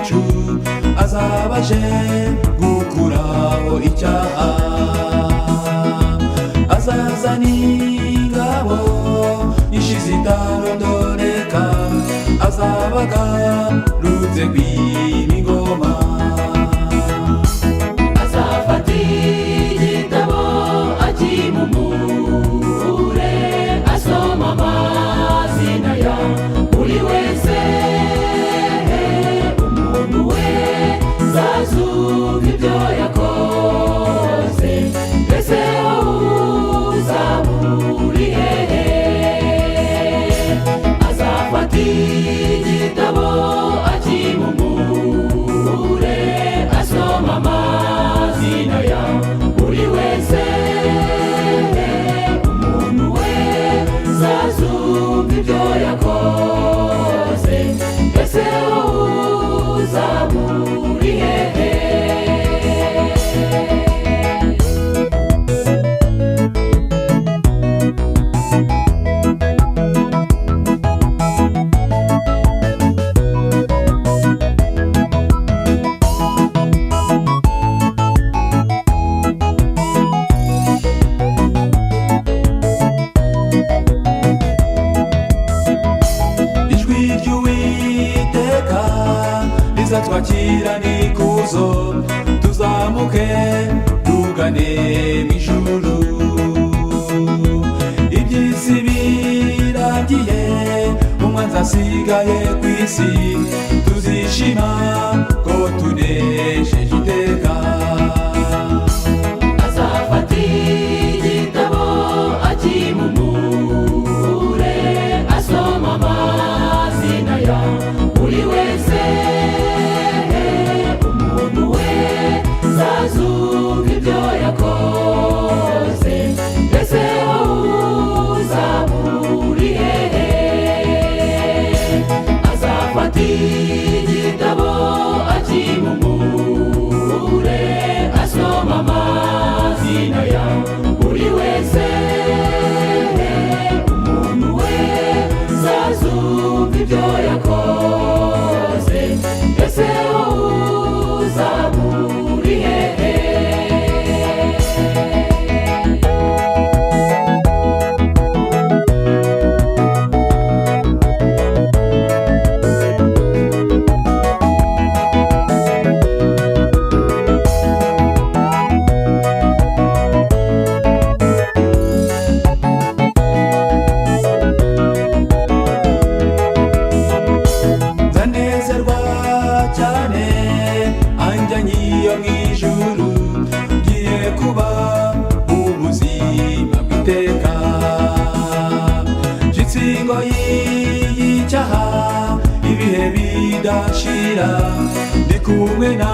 bicu, azaba aje gukuraho icyaha. Azazana ingabo nyinshi zitarondoreka, azaba agarutse kwima ingoma. Azafata igitabo akimumure, asoma amazina ya buri wese. Umuntu we zazumva ibyo yakoze. Mbese wowe uzaba uri hehe? Azafata igitabo akimumure, asoma amazina ya buri wese. Umuntu we zazumva ibyo yakoze. Mbese wowe uzaba uri hehe? Ijwi ry'Uwiteka rizatwakira n'ikuzo, tuzamuke tugane mu ijuru. Iby'isi birangiye, umwanzi asigaye ku isi, tuzishima ko tunesheje iteka. Azafata igitabo akimumure, asoma amazina ya buri wese. Umuntu we zazumva ibyo yakoze. Mbese wowe uzaba uri hehe? Azafata igitabo akimumure, asoma amazina ya buri wese. Umuntu we zazumva ibyo yakoze. Mbese wowe uzaba uri hehe? Nzanezerwa cyane anjyanye iyo mu ijuru, ngiye kuba ubuzima bw'iteka. Ncitse ingoyi y'icyaha, ibihe bidashira, ndi kumwe na